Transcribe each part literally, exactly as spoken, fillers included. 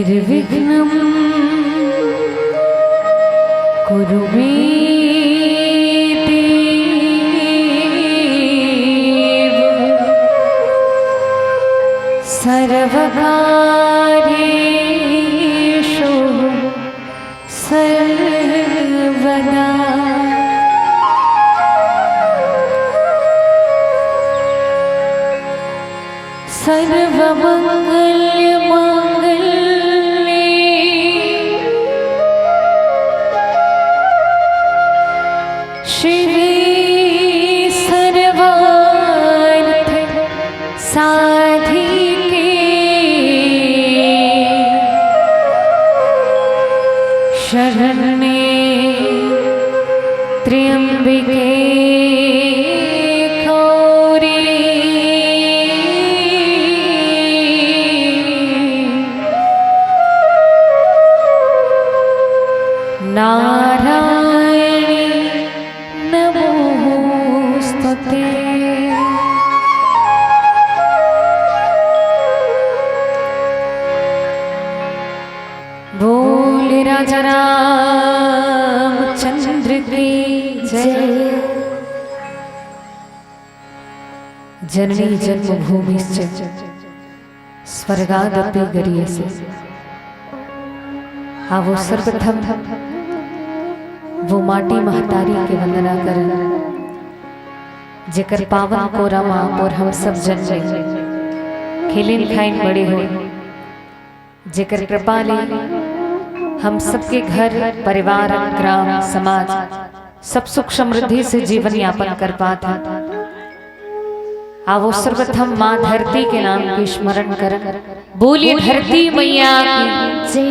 निर्विघ्नं कुरु मे देव सर्वकार्येषु सर्वदा। सर्वमङ्गलमाङ्गल्ये शिवे सर्वार्थ साधिके शरण्ये त्र्यम्बिके गौरी नारायणी नमोस्तुते। बोल राजा रामचंद्र की जय। जननी जन्मभूमिश्च स्वर्गादपि गरीयसी। आवो सर्वप्रथम वो माटी महतारी के वंदना करन, जेकर पावन कोरा म आप और हम सब जन ले खेलिन खाइन बड़े होय, जेकर कृपा ले हम सबके घर, परिवार, ग्राम, समाज सब सुख समृद्धि से जीवन यापन कर पात हे। आवो सर्वप्रथम माँ धरती के नाम के स्मरण करन। बोलिए धरती मैया की जय।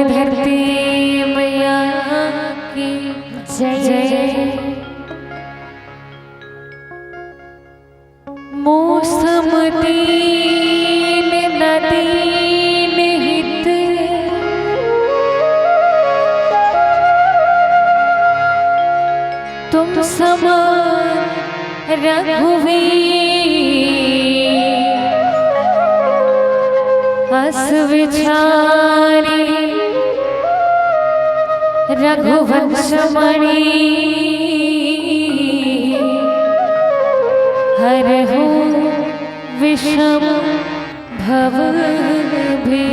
धरती मैया की जय। मौसम दीन न दीन हित, तुम सम रघुवीर अस विचारी, रघुवंश मणि हरहु विषम भव भी।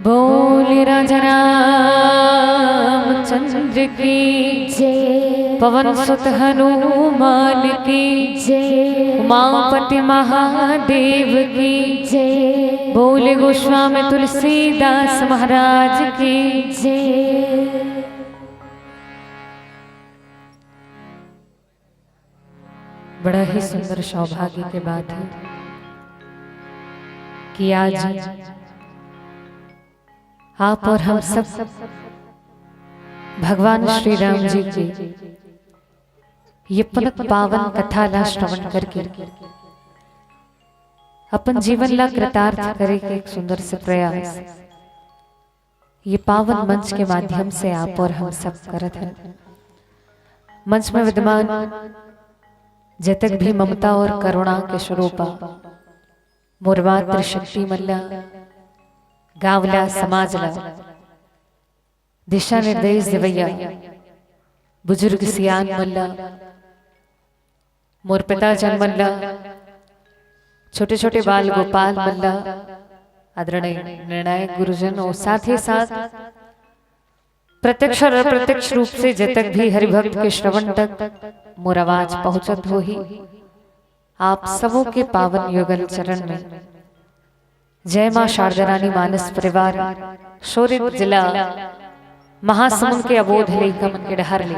बोल राजा रामचंद्र की जय। पवन सुत हनुमान की जय। उमापति महादेव की जय। बोल गोस्वामी तुलसीदास महाराज की जय। बड़ा ही सुंदर सौभाग्य के बात है कि आज आप और हम सब भगवान श्री राम जी की ये परम पावन कथा ला श्रवण करके अपन जीवन ला कृतार्थ करे के एक सुंदर से प्रयास ये पावन मंच के माध्यम से आप और हम सब करत हन। मंच में विद्यमान जतक भी ममता और करुणा के स्वरूपा मोर मातृशक्ति मन ला, गांव ला, समाज ला दिशा निर्देश देवैया बुजुर्ग सियान मन ला, मोर पिताजन मन ला, छोटे छोटे बाल गोपाल मन ला, आदरणीय निर्णायक गुरुजन और साथ ही साथ प्रत्यक्ष और अप्रत्यक्ष रूप से जतक भी हरिभक्त के श्रवण तक मोर आवाज पहुंचत होही, आप सबों के पावन युगल चरण में जय मां शारदा रानी मानस परिवार, शोरित जिला महासमुंद के अबोध लइका मन के डहर ले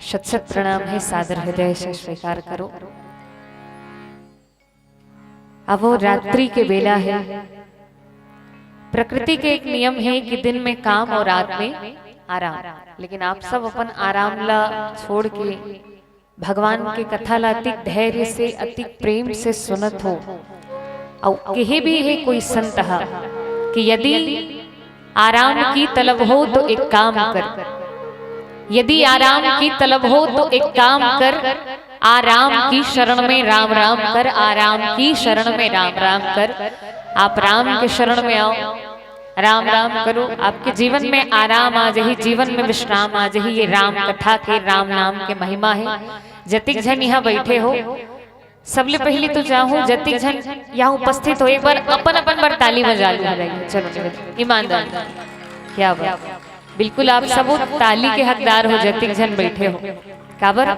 शत शत प्रणाम हे, सादर हृदय से स्वीकार करो। अब वो रात्रि के बेला है। प्रकृति के एक नियम है कि दिन में काम और रात में आराम, लेकिन आप सब अपन आराम ला छोड़ के भगवान के कथा ला अतिक धैर्य से, अतिक प्रेम से सुनत हो। और कहे भी है कोई संत ह कि यदि आराम की तलब हो तो एक काम कर, यदि आराम की तलब हो तो एक काम कर, आराम की शरण में राम राम कर, आराम की शरण में राम राम कर। आप राम के शरण में आओ, राम राम करो, आपके जीवन में आराम आ जाही, जीवन में विश्राम आ जाही। ये राम कथा के, राम नाम के महिमा है। जतिक झन यहाँ बैठे हो, सबले पहली तो चाहूँ, जतिक झन यहाँ उपस्थित हो, एक बार अपन अपन बर ताली बजा लो। चलो, चलो, ईमानदार, क्या बात। बिल्कुल, आप सबो ताली के हकदार हो, जतिक झन बैठे हो। काबर?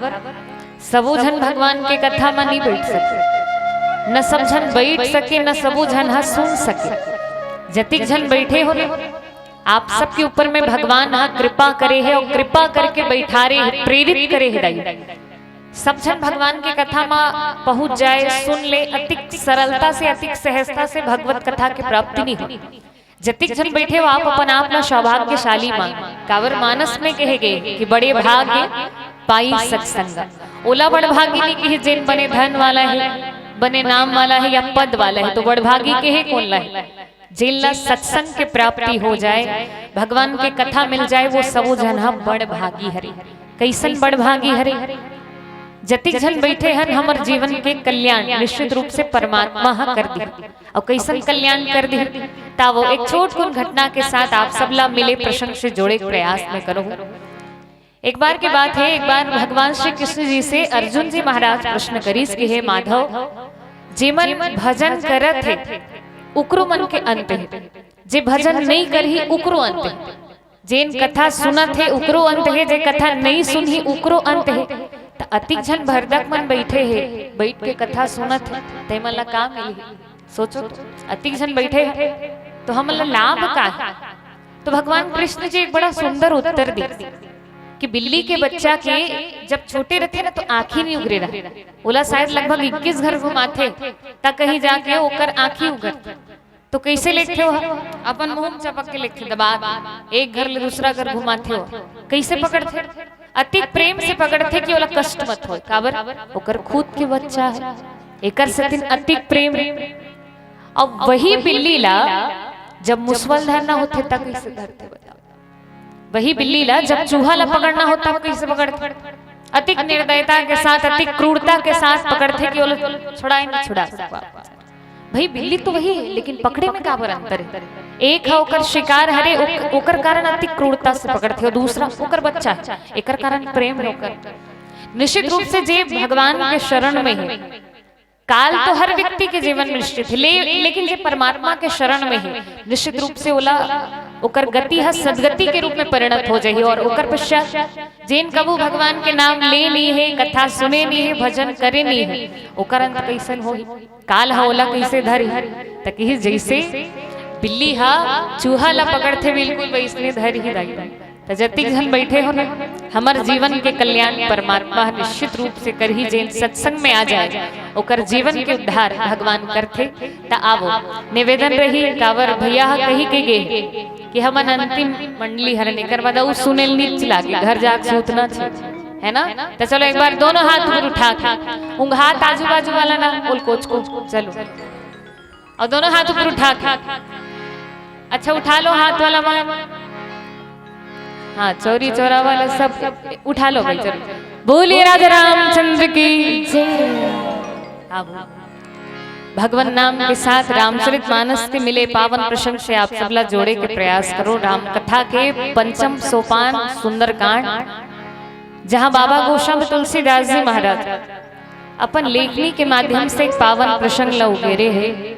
सबो झन भगवान के कथा म नहीं बैठ सके, न सब झन बैठ सके, न सबो झन ह सुन सके। जतिक झन बैठे हो ना, आप सबके ऊपर में भगवान ह कृपा करे हे और कृपा करके बैठारे हे, प्रेरित करे हे दाई। सब झन भगवान के कथा म पहुंच जाए, सुन ले, अतिक सरलता से, अतिक सहजता से भगवत कथा के प्राप्ति नहीं हो। जतिक झन बैठे हो, आप अपन आप ला सौभाग्यशाली मान। काबर मानस में कहे गे कि बड़े भाग्य पाई सत्संग। ओला बड़ भागी नहीं कहे जेन बने धन वाला है, बने नाम वाला है या पद वाला है, तो बड़ भागी कहे कोन ला है? जेन ला सत्संग के प्राप्ति हो जाए, भगवान के कथा मिल जाए, वो सबो झन ह बड़ भागी हरे। कैसन बड़ भागी हरे? जतिक झन बैठे हन, हमर जीवन के कल्याण निश्चित रूप से परमात्मा ह कर दिही। और कैसन कल्याण कर दिही, ता वो एक छोट कुन घटना के साथ आप सब ला मिले प्रसंग से जोड़े के प्रयास में करो। एक बार के बात है, एक बार भगवान श्री कृष्ण जी से अर्जुन जी महाराज प्रश्न करिस कि हे माधव, जेमन भजन करत हे, उकरो मन के अंत हे, जे भजन नहीं करही, उकरो अंत हे। जेन कथा सुनत हे, उकरो अंत हे, जे कथा नहीं सुनही, उकरो अंत हे। त अतिक झन भरदक मन बैठे हे, बैठ के कथा सुनत हे, ते मन ला का मिलही? सोचो तो, अतिक झन बैठे हे, तो हमन ला लाभ का हे? तो भगवान कृष्ण जी एक बड़ा सुंदर उत्तर दे। कि बिल्ली के बच्चा के जब छोटे रथे ना, तो आँखी नहीं उघरे रहे। ओला शायद लगभग इक्कीस घर घुमाथे, त कहीं जाके ओकर आँखी उघरथे। तो कइसे लेगथे ओह? अपन मुँह म चपक के लेगथे, दबा दे। एक घर ले दूसरा घर घुमाथे ओह। कइसे पकड़थे? अतिक प्रेम से पकड़थे कि ओला कष्ट मत होय। काबर? ओकर खुद के बच्चा हे, एकर सेती अतिक प्रेम हे। अब वही बिल्ली ला जब मुसवा ल धरना होथे, त कइसे धरथे, बताओ? वही बिल्ली ला जब चूहा ला पकड़ना होथे, तब कइसे पकड़थे? अतिक निर्दयता के साथ, अतिक क्रूरता के साथ पकड़थे कि ओला छुड़ाए नहीं छुड़ा सकवा। भाई, बिल्ली तो वही हे, लेकिन पकड़े में काबर अंतर हे? एक ह ओकर शिकार हरे, ओक-, ओकर कारण अतिक क्रूरता से पकड़थे, अउ दूसरा ओकर बच्चा हे, एकर कारण प्रेम हे ओकर। निश्चित रूप से जे भगवान के शरण में हे, काल तो हर व्यक्ति के जीवन में निश्चित हे, ले, लेकिन जे परमात्मा के शरण में हे, निश्चित रूप से ओला, ओकर गति ह सदगति के रूप में परिणत हो जाही, अउ ओकर पश्चात जेन कभू भगवान के नाम ले नहीं हे, कथा सुने नहीं हे, भजन करे नहीं हे, ओकर अंत कइसन होही? काल ह ओला कइसे धरही? त किहिस, जइसे बिल्ली ह चूहा ला पकड़थे, बिल्कुल वइसने धरही दाई। त जतिक झन बइठे हो ना, हमर जीवन के कल्याण परमात्मा ह निश्चित रूप से करही। जेन सत्संग में आ जाए, ओकर जीवन के उद्धार भगवान करथे। त आवो, निवेदन रही, काबर भैया ह कहि के गे कि हमन अंतिम मंडली हरन, एकर बाद अउ सुने ल नीच लागे, घर जाके सूतना छे, है ना? त चलो, एक बार दोनों हाथ ऊपर उठा के, उंग हाथ आजू बाजू वाला ना, ओल कोच को, चलो। अउ दोनों हाथ ऊपर उठा के। अच्छा, उठा लो हाथ वाला मन। हाँ, चौरी चौरा वाला सब उठा लो भाई, चलो। बोलिए राजा रामचंद्र की जय। अब भगवान नाम के साथ रामचरित मानस के मिले पावन प्रसंग से आप सबला जोड़े के प्रयास करो। राम कथा के पंचम सोपान सुंदरकांड, जहाँ बाबा गोस्वामी तुलसीदास जी महाराज अपन लेखनी के माध्यम से एक पावन प्रसंग ला उकेरे हे।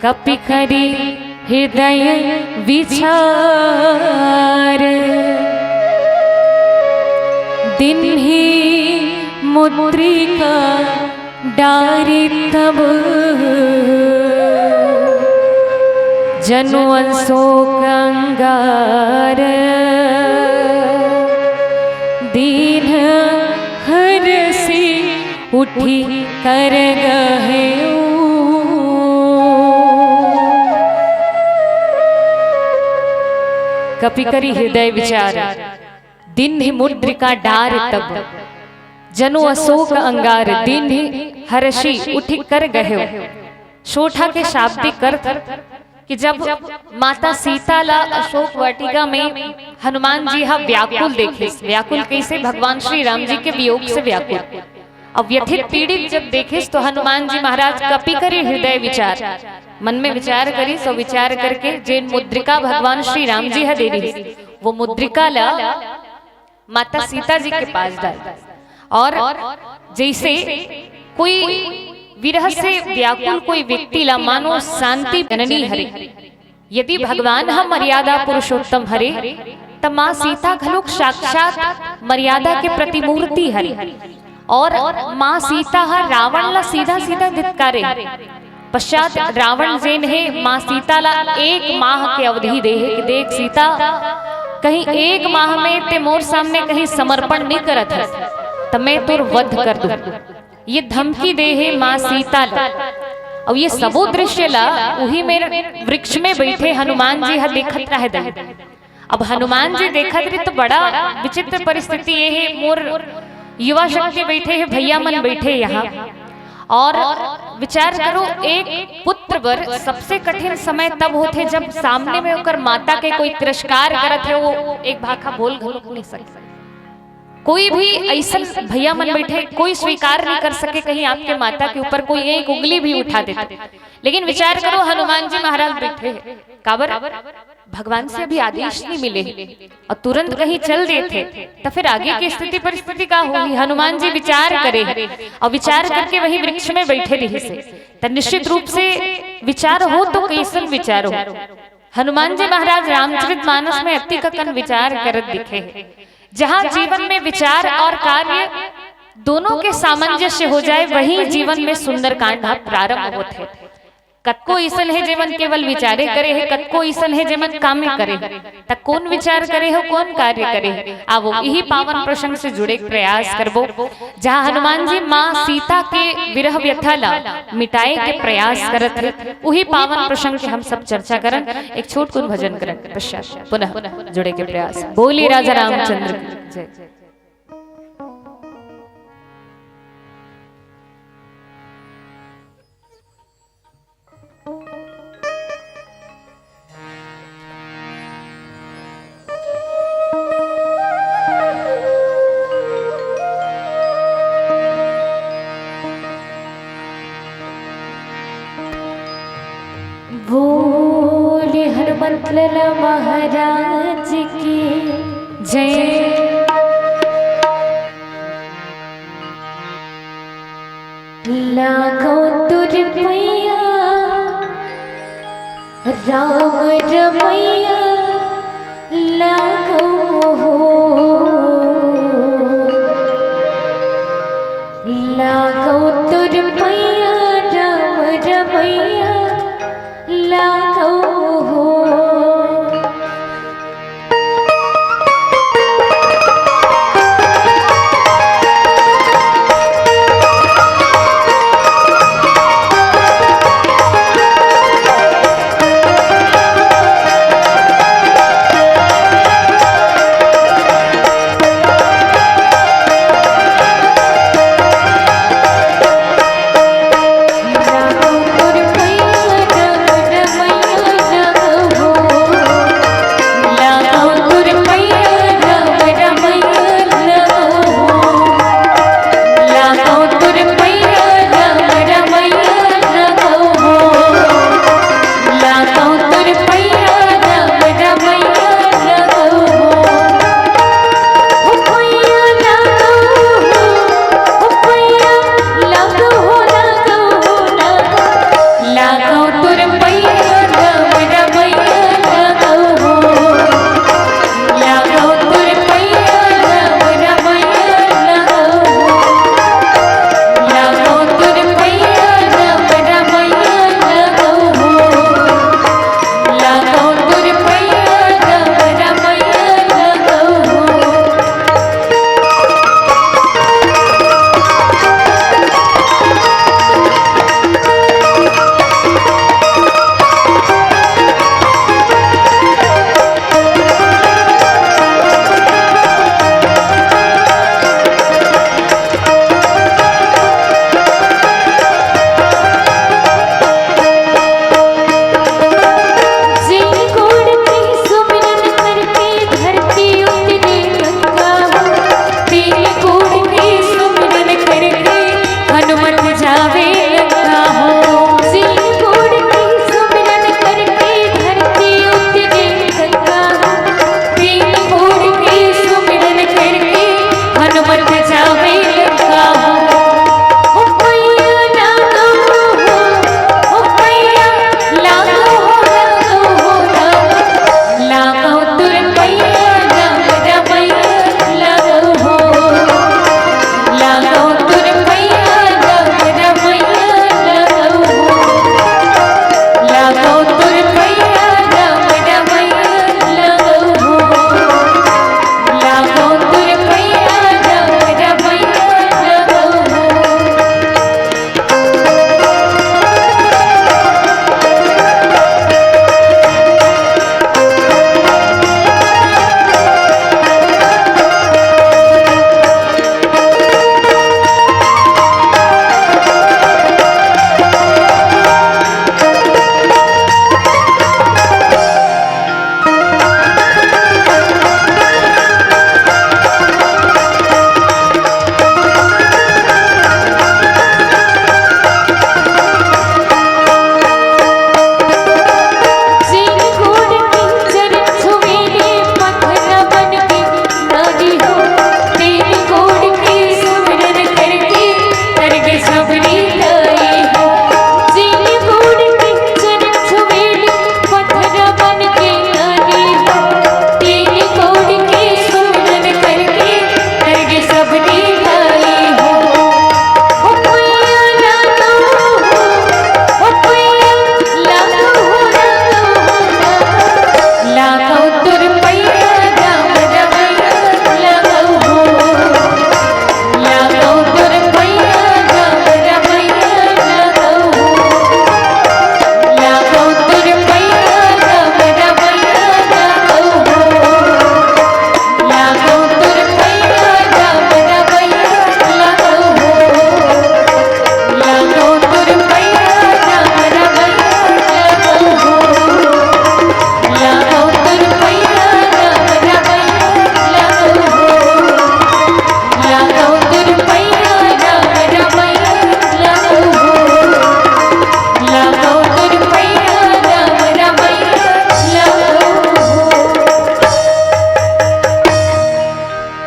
कपि करि हृदय विचार, दीन्हि मुद्रिका डारि तब, जनु अशोक अंगार, दीन्ह हरषि उठि कर गहेउ। कपि करि हृदय विचार, दीन्हि मुद्रिका डारि तब, जनु अशोक अंगार, दीन्हि हरषि उठि कर गहेउ। सोठा के शाब्दिक अर्थ कि जब माता सीता ला अशोक वाटिका में हनुमान जी ह व्याकुल देखे, व्याकुल कइसे? भगवान श्री राम जी के वियोग से व्याकुल। अब व्यथित पीड़ित जब देखे तो हनुमान जी महाराज कपि करि हृदय विचार, मन में विचार करिस, तो विचार करके जेन मुद्रिका भगवान श्री राम जी ह दे रहिस, वो मुद्रिका ला माता सीता जी के पास डाल। और जइसे कोई विरह से व्याकुल कोई व्यक्ति ला मानो शांति जननी हरे, यदि भगवान ह मर्यादा पुरुषोत्तम हरे, त माँ सीता घलोक साक्षात मर्यादा के प्रतिमूर्ति हरे। और माँ सीता ह रावण ला सीधा सीधा धिक्कारे। पश्चात रावण जेन हे, माँ सीता ला एक माह के अवधि दे हे कि देख सीता, कहीं एक माह में ते मोर सामने कहीं समर्पण नहीं करत हस, त मैं तोर वध कर दूं। ये धमकी दे हे माँ सीता ला। अउ ये सबो दृश्य ला उही मेर वृक्ष में बइठे हनुमान जी ह देखत रह दे। अब हनुमान जी देखत रहे तो बड़ा विचित्र परिस्थिति ये हे, मोर युवा शक्ति बइठे हे, भैया मन बइठे यहाँ। और विचार करो, एक पुत्र बर सबसे कठिन समय तब होथे जब सामने में ओकर माता के कोई तिरस्कार करत हे, वो एक भाखा बोल घलोक नहीं सके। कोई भी अइसन भैया मन बइठे, कोई स्वीकार नहीं कर सके कहीं आपके माता के ऊपर कोई एक उंगली भी उठा देते। लेकिन विचार करो, हनुमान जी महाराज बइठे हे, काबर? भगवान से अभी आदेश नहीं मिले हे, अउ तुरंत कहीं चल देथे, त फिर आगे के स्थिति परिस्थिति का होही? हनुमान जी विचार करे हे, अउ विचार करके वही वृक्ष में बइठे रहिस हे। त निश्चित रूप से विचार हो तो कइसन विचार हो? हनुमान जी महाराज रामचरित मानस में अतिक अकन विचार करत दिखे हे। जहाँ जीवन में विचार और कार्य दोनों के सामंजस्य हो जाए, वहीं जीवन में सुंदरकांड ह प्रारंभ होथे। कतको अइसन हे जेमन केवल विचारे करे हे, कतको अइसन हे जेमन कामे करे हे। त कोन विचार करे हो, कोन कार्य करे हे? आवो, इही पावन प्रसंग से जुड़े के प्रयास करबो, जहाँ हनुमान जी माँ सीता के विरह व्यथा ला मिटाए के प्रयास करत हे। उही पावन प्रसंग के हम सब चर्चा करन, एक छोट कुन भजन करन, पश्चात पुनः जुड़े के प्रयास। बोलिए राजा रामचंद्र की जय। बोले हनुमत लाला महाराज की जय। लागो तुर पैया राम रमैया लागो हो। लागो तुर पैया राम रमैया लागो हो।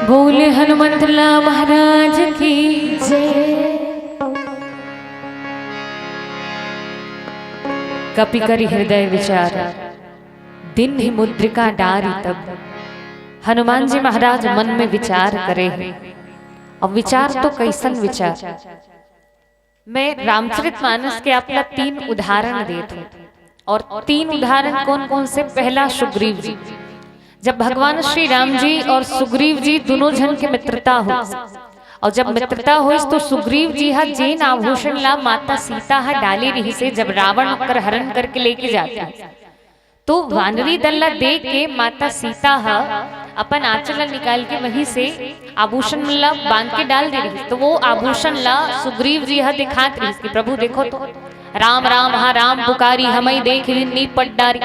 बोले हनुमंत लाल महाराज की जय। कपि करि हृदय विचार, दीन्हि मुद्रिका डारि तब। हनुमान जी महाराज मन में विचार करे हे। अब विचार तो कैसन विचार, मैं रामचरित मानस के आप ला तीन उदाहरण देत हूँ। और तीन उदाहरण कौन कौन से? पहला सुग्रीव जी, जब भगवान श्री राम जी और सुग्रीव जी दोनों झन के मित्रता हो, और जब मित्रता होइस तो सुग्रीव जी हा जेन आभूषण ला माता सीता हा डाले रहिसे, जब रावण ओकर हरण करके लेके जाथे, तो वानरी दल ला देख के माता सीता हा अपन आंचल ला निकाल के वहीं से आभूषण ला बांध के डाल दे रहिस। तो वो आभूषण ला सुग्रीव जी हा दिखात रहिस कि प्रभु देखो तो, राम राम हा राम पुकारी, हमई देखि लीन्ह नीप पट डारी।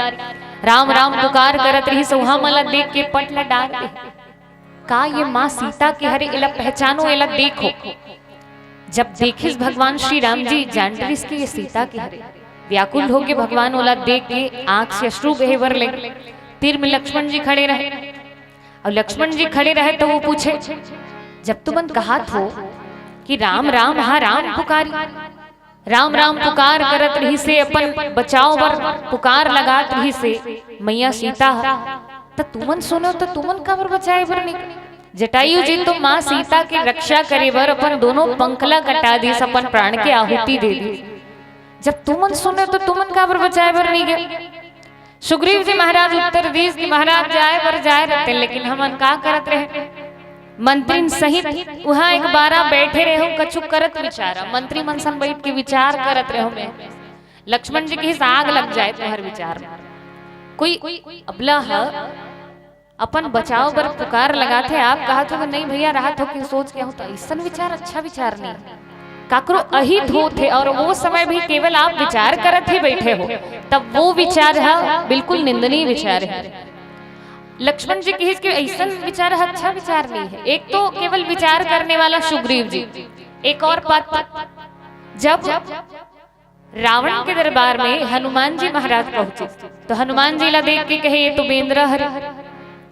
राम राम पुकार करत रहिस, उहाँ मन ला देख के पट ला डार दे। का ये माँ सीता के हरे, एला पहचानो, एला देखो। जब देखिस भगवान श्री राम जी, जान डरिस कि ये सीता के हरे। व्याकुल होके भगवान ओला देख के आंख से अश्रु बहे बर लगे। तीर में लक्ष्मण जी खड़े रहे, और लक्ष्मण जी खड़े रहे तो वो पूछे, जब तुमन कहत हो कि राम राम हा राम पुकारी, राम राम पुकार करत रहिसे, अपन बचाव बर पुकार लगात रहिसे मैया सीता ह, त तुमन सुनो त तुमन काबर बचाए बर नहीं? जटायु जी तो माँ सीता के रक्षा करे बर अपन दोनों पंख ला कटा दिस, अपन प्राण के आहुति दे दिस। जब तुमन सुने तो तुमन काबर बचाए बर नहीं गए? सुग्रीव जी महाराज उत्तर दिस कि महाराज जाए बर जाए रहते, लेकिन हमन का करत रहे, मंत्रिन सहित उहाँ एक बारा बैठे रहे हो, कछु करत विचारा, मंत्री मन सन बैठ के विचार करत रहे हो। मैं लक्ष्मण जी के आग लग जाए तुम्हारे विचार में। कोई अबला ह अपन बचाव बर पुकार लगाथे, आप कहत हो कि नहीं भैया, राहत हो कि सोच के हो, तो ऐसन विचार अच्छा विचार नहीं। काकरो अहित होत हे और वो समय भी केवल आप विचार करत ही बैठे हो, तब वो विचार ह बिल्कुल निंदनीय विचार है। लक्ष्मण जी कहिस कि ऐसन विचार ह अच्छा विचार नहीं है। एक तो केवल विचार करने वाला सुग्रीव जी, एक और बात, जब रावण के दरबार में हनुमान जी महाराज पहुंचे, तो हनुमान जी ला देख के कहे, ये तो बेंदरा हरे।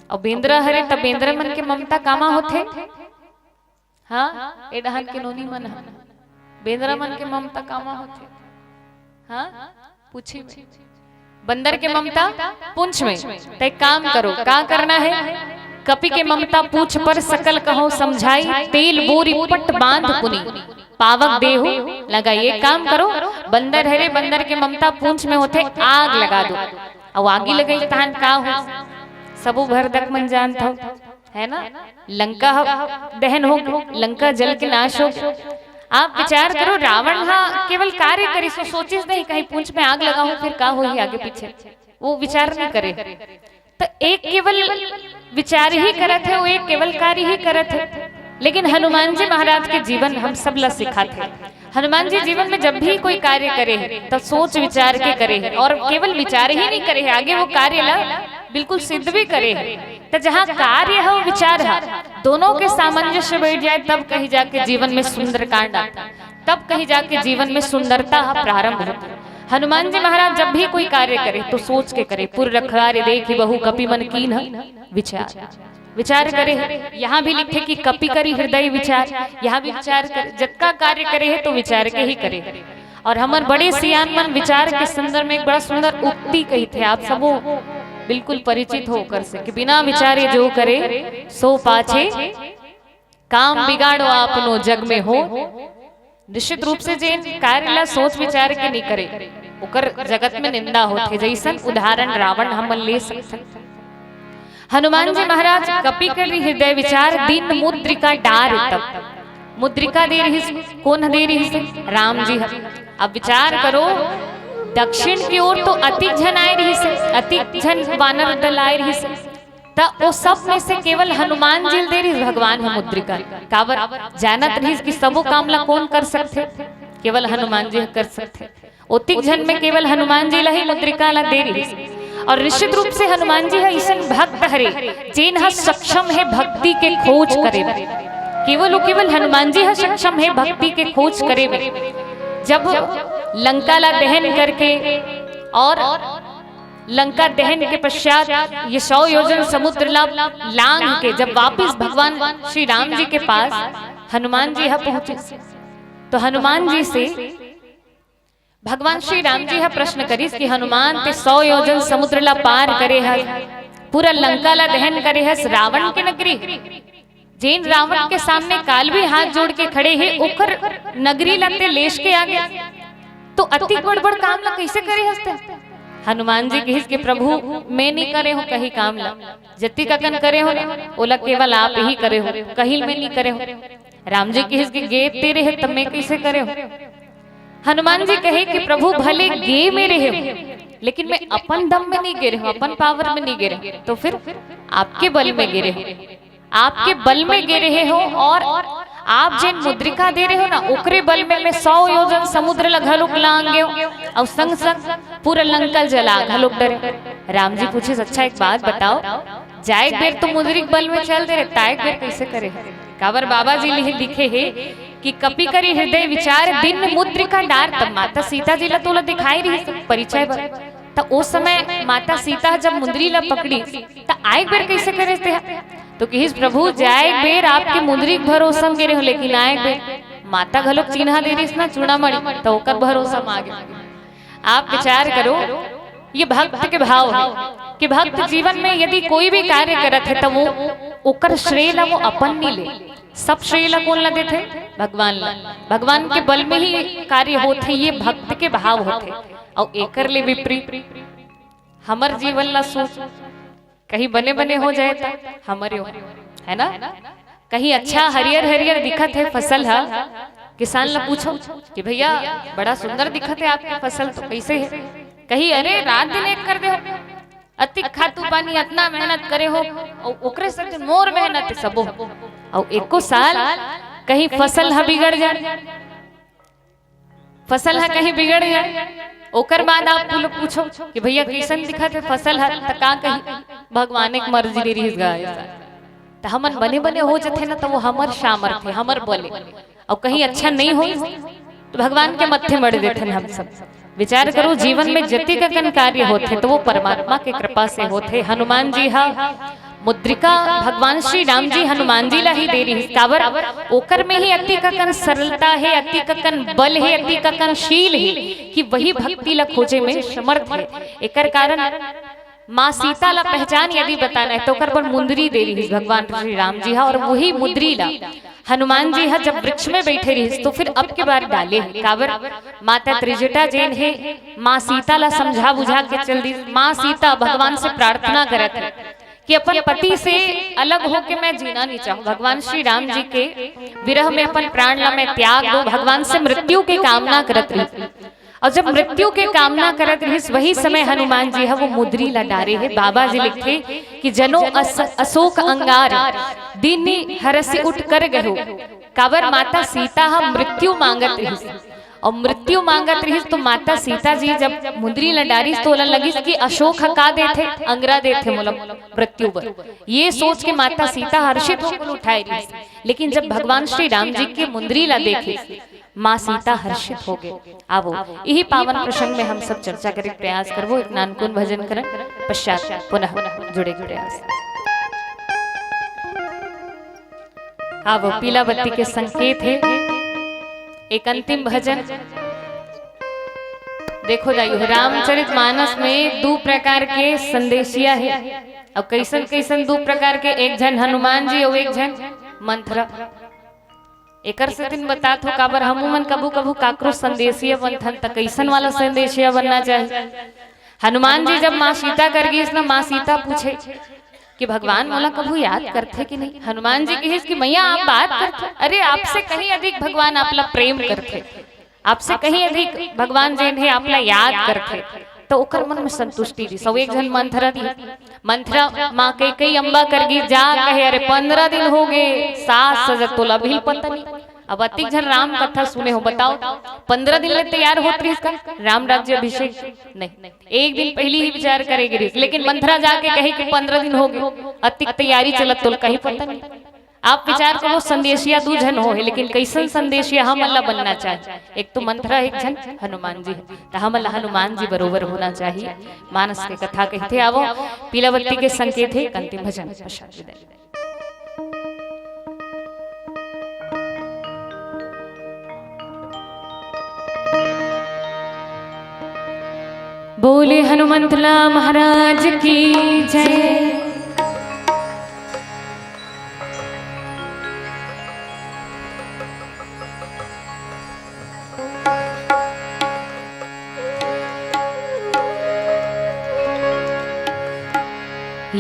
और बेंदरा हरे, तब बेंदरा मन के ममता कामा होथे? हाँ, ए डहन के नोनी मन ह, बेंदरा मन के ममता कामा होथे? हाँ, पूछी में। बंदर के ममता पूंछ में। त एक काम करो, का करना है? कपि के ममता पूंछ पर सकल कहो समझाई, तेल बोरी पट बांध पुनी, पावक देहु लगाई। एक काम करो, बंदर हरे, बंदर के ममता पूंछ में होथे, आग लगा दो। अउ आगी लगाई तहान का हो, सबो भरदक मन जानत हो, है ना? लंका ह-, दहन हो, लंका जल के नाश हो। आप विचार करो, रावण हा केवल कार्य करिस, सोचिस नहीं कहीं पूंछ में आग लगाऊं फिर का होही आगे पीछे, वो विचार नहीं करे। तो एक केवल विचार ही करत है, वो एक केवल कार्य ही करत है। लेकिन हनुमान जी महाराज के जीवन हम सब ला सिखात है। हनुमान जी जीवन में जब भी कोई कार्य करे है तो सोच विचार के करे है, और केवल विचार ही नहीं करे है, आगे वो कार्य ला बिल्कुल सिद्ध भी करे है। तो जहाँ कार्य है, वो विचार है, दोनों के सामंजस्य बैठ जाए, तब कहीं जाके जीवन में सुंदरकांड आता, तब कहीं जाके जीवन में सुंदरता प्रारंभ होती। हनुमान जी महाराज जब भी कोई कार्य करे तो सोच के करे। पुर रखवारे देखि बहु कपि मन कीन्ह विचार। विचार करे है, यहाँ भी लिखे कि कपि करि हृदय विचार, यहाँ भी विचार करे। जतका कार्य करे है तो विचार के ही करे। और हमर बड़े सियान मन विचार के संदर्भ में एक बड़ा सुंदर उक्ति कही थे, आप सबो बिल्कुल परिचित हो ओकर से कि बिना विचारे जो करे सो पाछे काम बिगाड़ो आपनो जग में हो। निश्चित रूप से जेन कार्य ला सोच विचार के नहीं करे, ओकर जगत में निंदा होथे। जैसन उदाहरण रावण हमन ले सकथन। हनुमान जी महाराज कपि करि हृदय विचार, दीन्ह मुद्रिका डारि तब। मुद्रिका दे रहिस, कोन दे रहिस? राम जी ह। अब विचार करो, दक्षिण की ओर तो अतिक झन आए रहिस, अतिक झन वानर दल आए रहिस, त ओ सब में से केवल हनुमान जी ल दे रहिस भगवान ह मुद्रिका। काबर? जानत रहिस कि सबो काम ला कोन कर सकथे, केवल हनुमान जी ह कर सकथे। ओतिक झन में केवल हनुमान जी ला ही मुद्रिका ला दे रहिस। और निश्चित रूप से हनुमान जी ह अइसन भक्त हरे, जेन ह सक्षम हे भक्ति के खोज करे में। केवल ओ केवल हनुमान जी ह सक्षम हे भक्ति के खोज करे में। जब लंका ला दहन करके और लंका दहन के पश्चात ये सौ योजन समुद्र ला लांघ के जब वापिस भगवान श्री राम जी के पास हनुमान जी ह पहुंचिस, तो हनुमान जी से भगवान श्री राम जी ह प्रश्न करिस कि हनुमान, ते सौ योजन समुद्र ला पार करे हस, पूरा लंका ला दहन करे हस, रावण के नगरी, जेन रावण के सामने काल भी हाथ जोड़ के खड़े हे, ओकर नगरी ला ते लेस के आ गे, तो अतिक बड़ बड़ काम ला कइसे करे हस ते? हनुमान जी कहिस कि प्रभु, मैं नइ करे हों कहीं काम ला, जतिक अकन करे हों ना, ओला केवल आप ही करे हो, कहीं मैं नइ करे हों। राम जी कहिस कि गे ते रहे, त मैं कइसे करे हों? हनुमान जी कहे कि प्रभु, भले गे मैं रहे हों, लेकिन मैं अपन दम में नइ गे रहे हों, अपन पावर में नइ गे रहे हों, तो फिर आपके बल में गे रहे हों। आपके बल में गे रहे हों और आप जेन मुद्रिका दे रहे हो ना, ओकरे बल में मैं सौ योजन समुद्र ला घलोक लांघ गे हों, अउ संग संग पूरा लंका जला घलोक डरे। राम जी पूछिस, अच्छा, एक बात बताओ, जाएक बेर तो मुद्रिक बल में चल दे रहे, त आएक बेर कइसे करे? काबर बाबा जी लिखे, लिखे हे कि कपि करि हृदय विचार, दीन मुद्रिका डार। तब माता सीता जी ला तोला दिखाए रहिस परिचय बर, त ओ समय माता सीता जब मुंदरी ला पकड़ी, त आएक बेर कइसे करे ते? तो कहिस, प्रभु, जाएक बेर आपके मुंदरी के भरोसा म गे रहे हों, लेकिन आएक बेर माता घलोक चिन्हा दे रहिस ना चूड़ामणि, त ओकर भरोसा म आ गे। आप विचार करो, ये भक्त के भाव हे कि भक्त जीवन में यदि कोई भी कार्य करत हे, त वो ओकर श्रेय ला वो अपन नइ ले, सब श्रेय ला कोन ला देथे? भगवान ला। भगवान के बल में ही कार्य होथे, ये भक्त के भाव होथे। अउ एकर ले विपरीत हमर जीवन ला सोच, कहीं बने बने हो जाए त हमर यो, है ना? कहीं अच्छा हरियर हरियर दिखत हे फसल ह, किसान ला पूछो कि भैया, बड़ा सुंदर दिखत हे आपके फसल, तो कइसे हे? कहीं, अरे, रात दिन एक कर दे हो, अतिक खातू पानी, अतना मेहनत करे हो, अउ ओकरे संग मोर मेहनत हे सबो, अउ एको साल कहीं फसल ह बिगड़ जाए, फसल ह कहीं बिगड़ जाए, ओकर बाद आप पूछो कि भैया, कइसन दिखत हे फसल ह, त का कही, भगवान के मर्जी नइ रिहिस गा, त हमन बने बने हो जथे ना, त वो हमर सामर्थ्य, हमर बल ए, अउ कहीं अच्छा नइ होइस, त भगवान के मत्थे मढ़ देथन हम सब। विचार करो, जीवन में जतिक अकन कार्य होथे, त वो परमात्मा के कृपा से होथे। हनुमान जी ह मुद्रिका भगवान श्री राम जी हनुमान जी ला ही दे रिहिस, काबर ओकर में ही अतिक अकन सरलता हे, अतिक अकन बल हे, अतिक अकन शील हे कि वही भक्ति ला खोजे में समर्थ हे। एकर कारण माँ सीता ला पहचान यदि बताना हे, त ओकर बर मुंदरी दे रिहिस भगवान श्री राम जी ह, अउ वही मुंदरी ला हनुमान जी ह जब वृक्ष में बइठे रिहिस, त फिर अब के बार डाले हे, काबर माता त्रिजटा जेन हे, माँ सीता ला समझा बुझा के चल दिस। माँ सीता भगवान से प्रार्थना करत हे कि अपन पति से अलग होके मैं जीना नइ चाहूं, भगवान श्री राम जी के विरह में अपन प्राण ला मैं त्याग दूं, भगवान से मृत्यु के कामना करत रिहिस। अउ जब मृत्यु के कामना करत रिहिस, वही समय हनुमान जी ह वो मुंदरी ला डारे हे। बाबा जी लिखथे कि जनो अस-, अशोक अंगार, दीन्हि हरषि उठ कर गयो। काबर माता सीता ह मृत्यु मांगत रिहिस, अउ मृत्यु मांगत रिहिस, त माता सीता जी जब मुंदरी ला डारिस, त ओला लगिस कि अशोक ह का देथे, अंगरा देथे मोला मृत्यु बर। ये सोच के माता सीता हर्षित होकर उठाए रिहिस, लेकिन जब भगवान श्री राम जी के मुंदरी ला देखे, माँ सीता हर्षित हो गे। आवो, इही पावन प्रसंग में हम सब चर्चा करे के प्रयास करबो। एक नानकुन भजन करन पश्चात पुनः जुड़े के प्रयास। आवो, पीला बत्ती के संकेत हे। एक अंतिम भजन। देखो जाइयो, रामचरित मानस में दू प्रकार के संदेशिया हे। अब कइसन कइसन दू प्रकार के, एक झन हनुमान जी अउ एक झन मंथरा। एकर सेती बतात हो, काबर हमू मन कभू कभू काकरो संदेशिया बनथन, त कइसन वाला संदेशिया बनना चाही। हनुमान जी जब माँ सीता कर गिस ना, माँ सीता पूछे कि भगवान मोला कभू याद करथे कि नहीं। हनुमान जी कहिस कि मैया, आप बात करथो, अरे, आपसे कहीं अधिक भगवान आपला प्रेम करथे, आपसे कहीं अधिक भगवान जेन हे आपला याद करथे। त ओकर मन में संतुष्टि रिहिस। अउ एक झन मंथरा रिहिस, मंथरा माँ कैकेयी अम्बा कर गिस, जा कहे, अरे, पंद्रह दिन हो गे, सास ससुर तोला अभी पता नहीं। अब अतिक झन राम कथा सुने हो, बताओ, पंद्रह दिन ले तैयार होत रिहिस का राम राज्य अभिषेक? नहीं, एक दिन पहिली ही विचार करे गे रिहिस, लेकिन मंथरा जाके कहे कि पंद्रह दिन हो गे, अतिक तैयारी चलत, तोला कहीं पता नहीं। आप विचार करो, संदेशिया दू झन हो हे, लेकिन कइसन संदेशिया हमन ला बनना चाही? एक तो मंथरा, एक झन हनुमान जी। त हमन ला हनुमान जी बरोबर होना चाही। मानस के कथा कहिथे, आवो, पीला बत्ती के संकेत हे, एक अंतिम भजन पश्चात विदाई। बोले हनुमंतला महाराज की जय।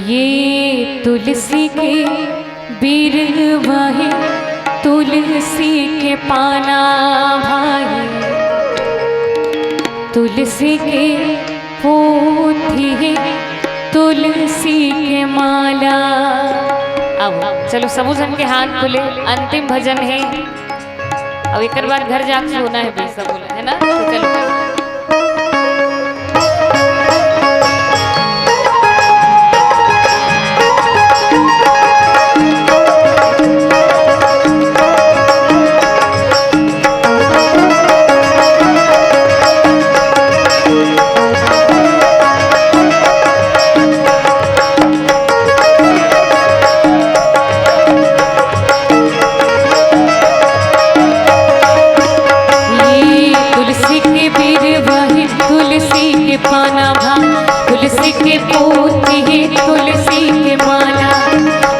ये तुलसी के बिरवा हे, तुलसी के पाना भाई, तुलसी के पोथी हे, तुलसी के माला। अब चलो, सबो झन के हाथ खुले, अंतिम भजन हे। अब एकर बाद घर जाके सोना हे, बेसा बोला है ना, तो चलो। ये तुलसी के बिरवा हे, तुलसी के पाना भा, तुलसी के पोथी हे, तुलसी के माला,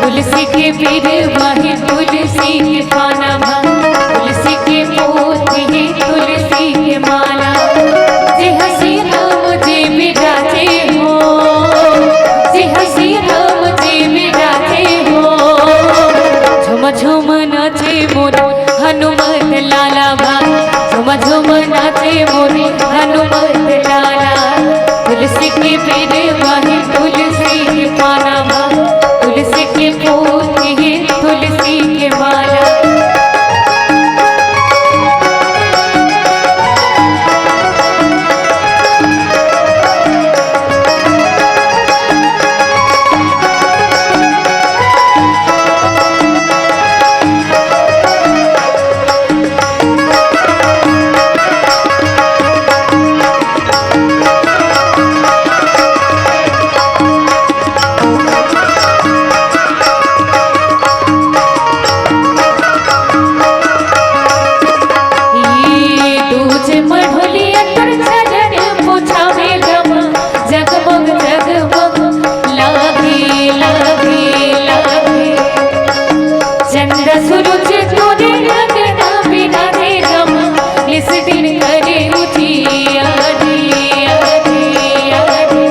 तुलसी के बिरवा हे, तुलसी के पाना भा, तुलसी के पोथी हे, तुलसी के माला। जे हसी राम जे बिराजे हो, जे हसी राम जे बिराजे हो, झुम झुम नाचे मोरे हनुमत लाला भा, झुम झुम नाचे मोरे हनुमत लाला। तुलसी के बिरवा हे, तुलसी के पाना भा, तुलसी के पोथी हे, तुलसी के माला। ये दूज मढ़ोलिया कर चरण पोछावे गम, जगमग जगमग लागे, लागे, लागे। चंद्र सूरज तोरे अंगना बिराजे गम, निस दिन करे उजियारी, आरी, आरी।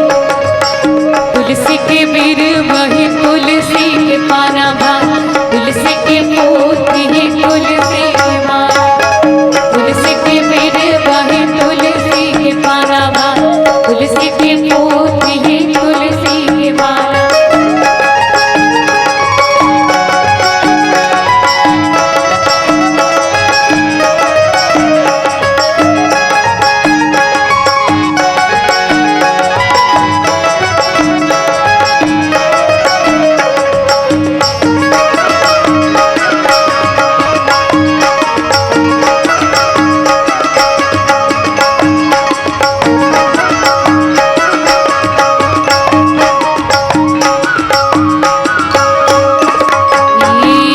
तुलसी के बिरवा हे, तुलसी के पाना भा, तुलसी के पोथी हे, तुलसी के माला। तुलसी के बिरवा हे, तुलसी के पाना भा, तुलसी के पोथी हे, तुलसी के माला।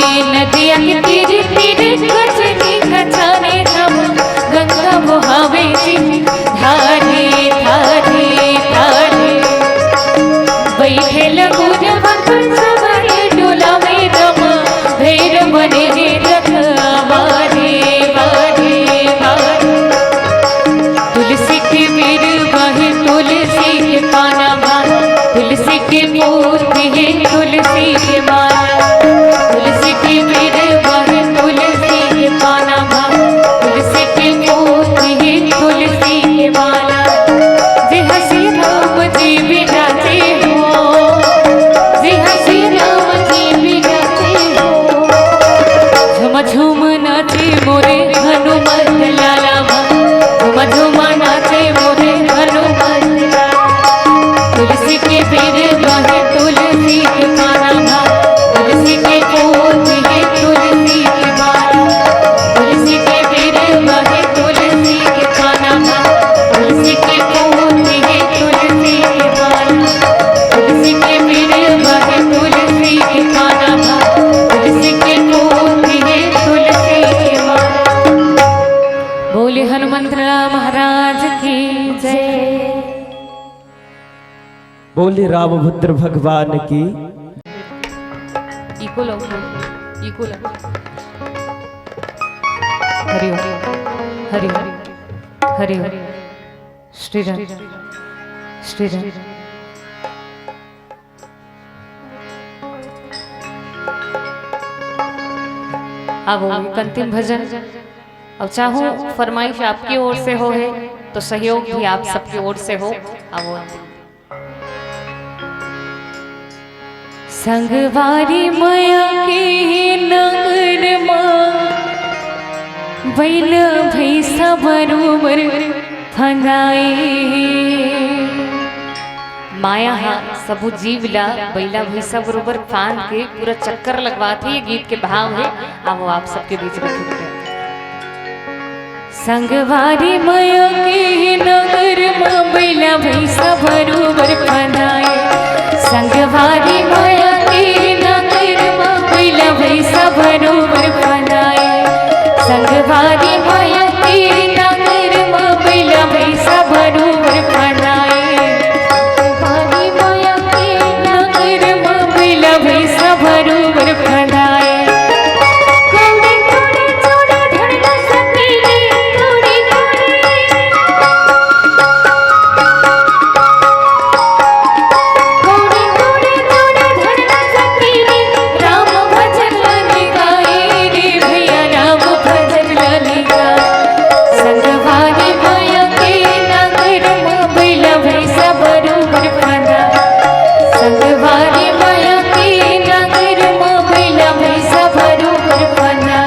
ये नदिया के तीर तीर गजनी गजाने हम, गंगा बहावे जी धारे, धारे, धारे। बैठे लगुन बंधन सवारी डोला में रमा, भैर मने रे रखवारे, वारे, वारे। तुलसी के बिरवा हे, तुलसी के पाना भा, तुलसी के पोथी हे, तुलसी के माला। तुलसी के बिरवा हे, तुलसी के पाना भा, तुलसी के पोथी हे, तुलसी के माला। जे हसी राम जी बिराजे हो, जे हसी राम जी बिराजे हो। झुम झुम नाचे मोरे हनुमत लाला भा, झुम झुम नाचे मोरे हनुमत लाला। तुलसी के बिरवा हे, तुलसी के पाना भा, तुलसी के पोथी हे, बोले रामभद्र भगवान की। इको लो, इको लो। हरि ओम, हरि ओम, हरि ओम। श्री राम, श्री राम। अब एक अंतिम भजन। अब चाहूँ फरमाइश आपकी ओर से हो है, तो सहयोग भी आप सबकी ओर से हो। अब वो अंतिम। संगवारी मया के नगर मा, बैला भैंसा बरोबर फंदाए। माया ह सबो जीव ला बैला भैंसा बरोबर फांद के पूरा चक्कर लगवात हे। ये गीत के भाव हे, आवो आप सबके बीच में। संगवारी मया के नगर मा, बैला भैंसा बरोबर फंदाए। संगवारी मया के नगर मा, बैला भैंसा बरोबर फंदाए। संगवारी मया के नगर मा, बैला भैंसा बरोबर फंदाए। संगवारी मया के नगर मा, बैला भैंसा बरोबर फंदाए। संगवारी मया के नगर म बैला भैंसा बरोबर फंदा। संगवारी मया के नगर म बैला भैंसा बरोबर फंदा।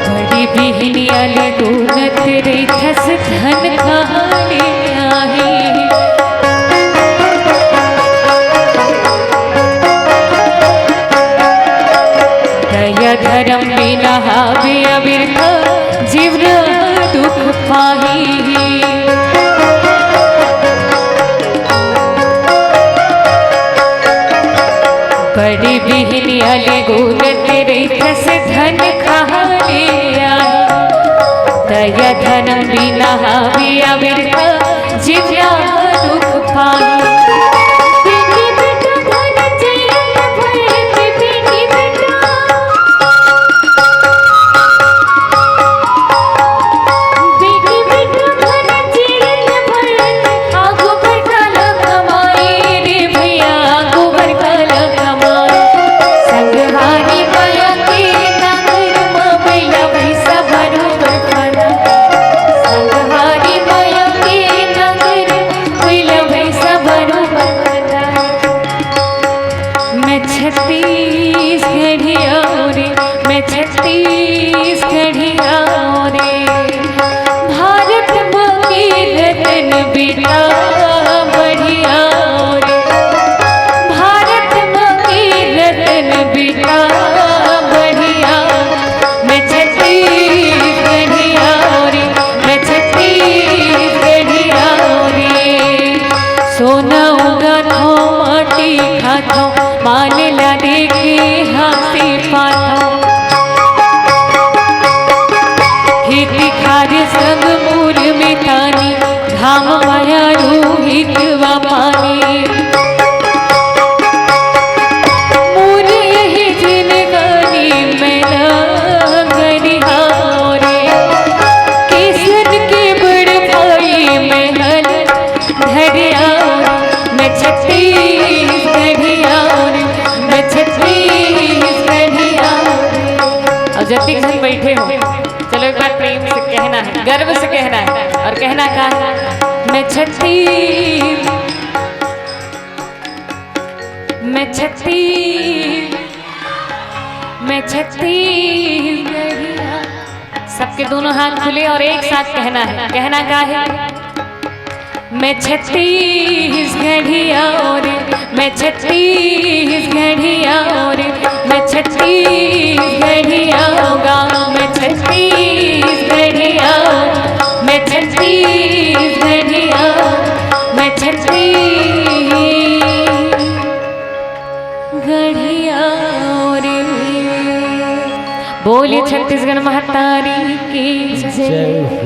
बड़ी बिहनिया ले डोलत रहिथस धन कहाँ ले आही। दया धरम बिना हावे अबिरथा जीवन दुख पाही। बड़ी बिहनिया ले गोदत रहिथस धन कहाँ ले आही। दया धरम बिना हावे अबिरथा जीवन दुख पाही। बेटी बेटा धन जइयत भरत, बेटी बेटा। बेटी बेटा धन जइयत भरत, आगू बड़का ल कमाए रे भैया, आगू बड़का ल कमाए। संगवारी मया के नगर म बैला भैंसा बरोबर फंदा। संगवारी मया के नगर म बैला भैंसा बरोबर फंदा। मैं छत्तीसगढ़िया रे, मैं छत्तीसगढ़िया रे। भारत माँ के रतन बेटा बढ़िया रे। भारत माँ के रतन बेटा बढ़िया। मैं छत्तीसगढ़िया रे, मैं छत्तीसगढ़िया रे। सोना उगाथों, माटी खाथों, मान ला देके हाँसी पाथों। खेती खार संग मूर मितानी, घाम माया रूहित वा पानी। मूर यही जिनगानी मैं नगरिया रे, किसन के बड़ भाई मैं हल धरिया रे, मैं छत्तीसगढ़िया रे, मैं छत्तीसगढ़िया रे। और जतिक झन बैठे हो, चलो एक बार प्रेम से कहना है, गर्व से कहना है। और कहना का है? मैं छत्तीस, मैं छत्तीस, मैं छत्तीसगढ़िया। सबके दोनों हाथ खुले और एक साथ कहना है। कहना का है? मैं छत्तीसगढ़िया रे, मैं छत्तीसगढ़िया रे, मैं छत्तीसगढ़िया गा, मैं छत्तीसगढ़िया, मैं छत्तीसगढ़िया, मैं छत्तीसगढ़िया रे। बोलिए छत्तीसगढ़ महतारी की जय।